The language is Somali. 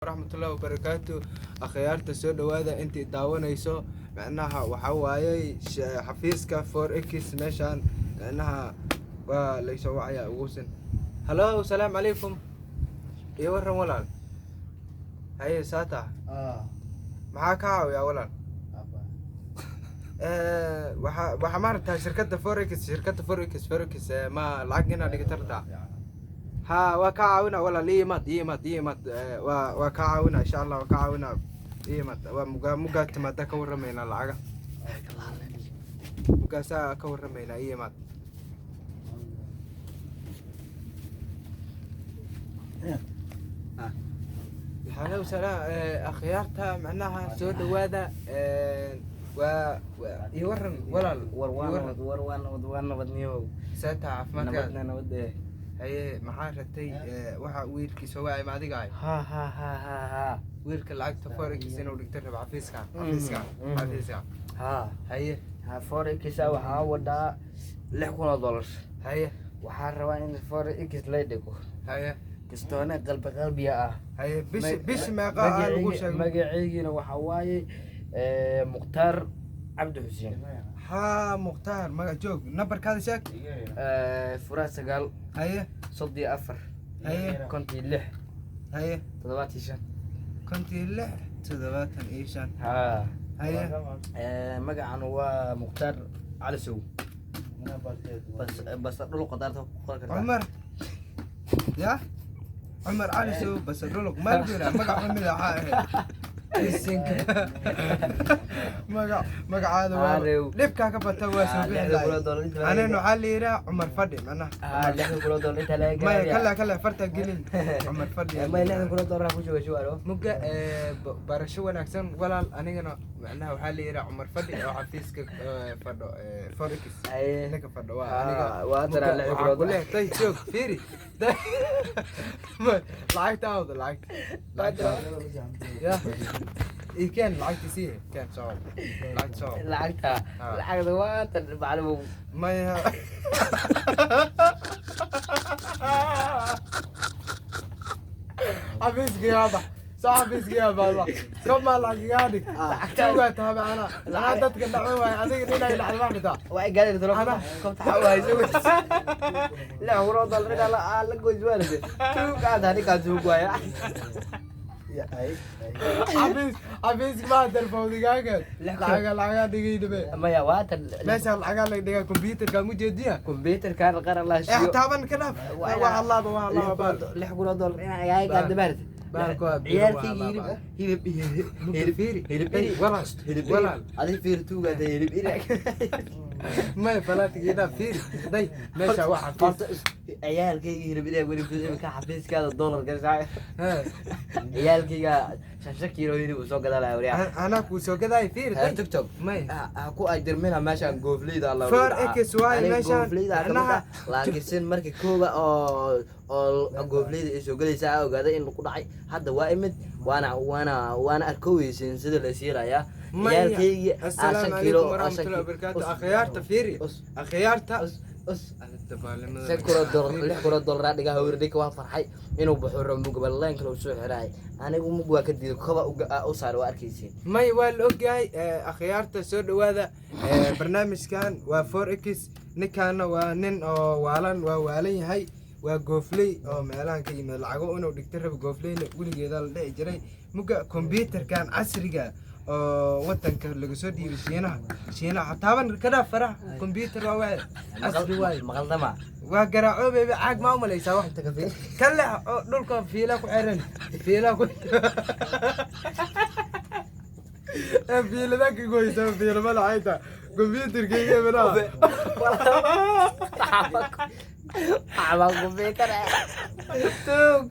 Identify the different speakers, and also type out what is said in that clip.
Speaker 1: Waraxmatullahi wabarakaatu. Akhyaarta, soo dhawaada. Intii daawanayso, macnaha waxaa waayey xafiiska forex meeshaan, macnaha waa laysoo wacayaa ugusan. Hello, salaamu calaykum iyo waran walaal. Haye, saata maxaa ka caawiyaa walaal? Waxaa maaragtaa shirkadda forex, shirkadda forex ma lacag inaad dhigata rabtaa? Ha, waa kaa caawina walaal. Ii imaad, ii imaad, ii imaad. Waa kaa caawina insha Allah, waa kaa caawina. Ii imaad. Waa mugaa mugaa timaada ka warramaynaa lacaga, mugaasaa ka warramaynaa. Ii imaad. Halo, salaam akhyaarta, macnaha soo dhawaada. Waa ii waran walaal.
Speaker 2: War
Speaker 1: ii
Speaker 2: waa
Speaker 1: waran.
Speaker 2: Nabad, war waa nabad, waa nabadniyow.
Speaker 1: Seeta caafimaadkaada?
Speaker 2: Nabadna, nabad eh.
Speaker 1: Haye, maxaa ratay? Waxa wiilkii soo wacay ma adiga ahay?
Speaker 2: Ha ha ha ha ha.
Speaker 1: Wiilka lacagta forex inuu dhigto raba xafiiska, xafiiska, xafiiska.
Speaker 2: Ha.
Speaker 1: Haye.
Speaker 2: Ha, forex waxaa wadaa $6,000.
Speaker 1: Haye.
Speaker 2: Waxaa rabaa in forex la dhigo.
Speaker 1: Haye.
Speaker 2: Kastoone qalbi qalbiya ah.
Speaker 1: Haye, bishi bishi meeqa aa lagu sheegay?
Speaker 2: Magaceygina waxaa waaye Mukhtaar Cabdi Xuseen.
Speaker 1: Haa, Mukhtaar, magac joog, nambarkaada sheeg.
Speaker 2: Furaha 9.
Speaker 1: Haye.
Speaker 2: 34.
Speaker 1: Haye.
Speaker 2: 56.
Speaker 1: Haye.
Speaker 2: 75.
Speaker 1: 56 75.
Speaker 2: Ha.
Speaker 1: Haye.
Speaker 2: Magacan waa Mukhtaar Cali Sow, bas bas dhul qadaarta ku qoran kartaa.
Speaker 1: Cumar ya Cumar Cali Sow bas dhuluq maalguna magac lamid waxaa ahayd isinka magac magacaada waa
Speaker 2: Arew.
Speaker 1: dhibkaa ka bata waa soo
Speaker 2: Ah,
Speaker 1: bixi
Speaker 2: $6,000 inta laga
Speaker 1: anina waxaa la yidhaha Cumar Fadhi macnaha.
Speaker 2: Ah, $6,000 inta laga
Speaker 1: maya
Speaker 2: gaaraya.
Speaker 1: Kale kale farta gelin Cumar Fadhi.
Speaker 2: Maya, $6,000 ku jooga shuwaaro.
Speaker 1: Muga barasho wanaagsan walaal. Anigana macnaha waxaa la yidhaha Cumar Fadhi oo xafiiska fadho forex.
Speaker 2: Haye.
Speaker 1: Ninka fadho waa
Speaker 2: Ah,
Speaker 1: aniga.
Speaker 2: waa
Speaker 1: Muga,
Speaker 2: taraa lix
Speaker 1: waxaa
Speaker 2: kun oo
Speaker 1: ku leeyahay, tay joog fiiri. Lacagta awda, lacagta ya ii keen, lacagta sii keen, soo lacagta soo.
Speaker 2: Lacagta.
Speaker 1: Ah.
Speaker 2: Lacagta waa tan macluum.
Speaker 1: Maya, xafiiska yaaba soo, xafiiska yaaba kama lacag igaa dhig. Tuugaa tahay macnaa, anaa dadka dhaco waay, adiga dhinay dhacda ma xitaa.
Speaker 2: Waa gaari talo. Kobta xawayso. $6,000 inta la goys waalide. Tuugaad ninkaa tuug waaya.
Speaker 1: Xafiiska maa telefoonigaaga lacaga lacagaa dhigaynabe.
Speaker 2: Maya, waa tan.
Speaker 1: Meesha lacagaa laga dhigaa computerka mujeediya.
Speaker 2: Computerkan qaran la
Speaker 1: eh taaban ka dhaaf, waa allaaba, waa allaaba baal.
Speaker 2: $6,000 inaa igaa gaadda baarta.
Speaker 1: Baalku waa biro,
Speaker 2: Ciyaalkayga
Speaker 1: waa
Speaker 2: hilib
Speaker 1: allaaba.
Speaker 2: Hilib
Speaker 1: Muga fiiri.
Speaker 2: Hilib
Speaker 1: Hey,
Speaker 2: iri.
Speaker 1: Walaal
Speaker 2: Hilib iri.
Speaker 1: walaal.
Speaker 2: Adi fiir tuugaad hilib iri.
Speaker 1: Maya, falaatiga fiiri day, meesha waa xafiis.
Speaker 2: Horta ciyaalkayga hilib iri weli ku ka xafiiskaada dollar gashaa.
Speaker 1: Hee.
Speaker 2: Ciyaalkayga 5 kiilo hilib uu soo gadalaya wariyaa.
Speaker 1: Anaa kuu soo gadaay, fiiri day.
Speaker 2: TikTok.
Speaker 1: Maya.
Speaker 2: Ha ku ajirmina meeshaan goofleyda alla.
Speaker 1: Forex waaye meeshaan,
Speaker 2: goofleyda ka mid ah, laakiin sin marka kooba oo goofleyda ay soo galaysa aa ogaaday in ku dhacay. Hadda waa imid waana arkoweysin sida la siirayaa.
Speaker 1: Maya.
Speaker 2: Ciyaalkayga aa
Speaker 1: assalaamu
Speaker 2: 5 kiilo
Speaker 1: calaykum waraxmatullahi wabarakaatu. Akhyaarta fiiri, akhyaarta.
Speaker 2: Us $5,000, $6,000 dhigaha wir dhika waa farxay inuu baxo rabo mugaba leen kale uu soo xiraay. Anigu mug waa ka diiday, koba u saaray, waa arkaysiin.
Speaker 1: May, waa la ogyahay. Akhyaarta soo dhawaada. Barnaamijkan waa forex. Ninkaana waa nin oo waalan, waa waalan yahay, waa goofley oo meelahan ka yimid lacago inuu dhigta rabo. Goofleyna weligeeda la dhici jiray. Muga computerkan casriga oo wadanka laga soo dhiibay Shiinaha, Shiinaha taaban ka dhaaf faraha. Computer waa waay casri waay.
Speaker 2: Maqaldama.
Speaker 1: Waa garaacoobayba, caag maa umalaysaa wax ka leex oo dhulka fiila ku xiran, fiila ku ee fiilada ka goysa, fiilama lacayta computerkayga mana.
Speaker 2: Waxbaa computer tuug.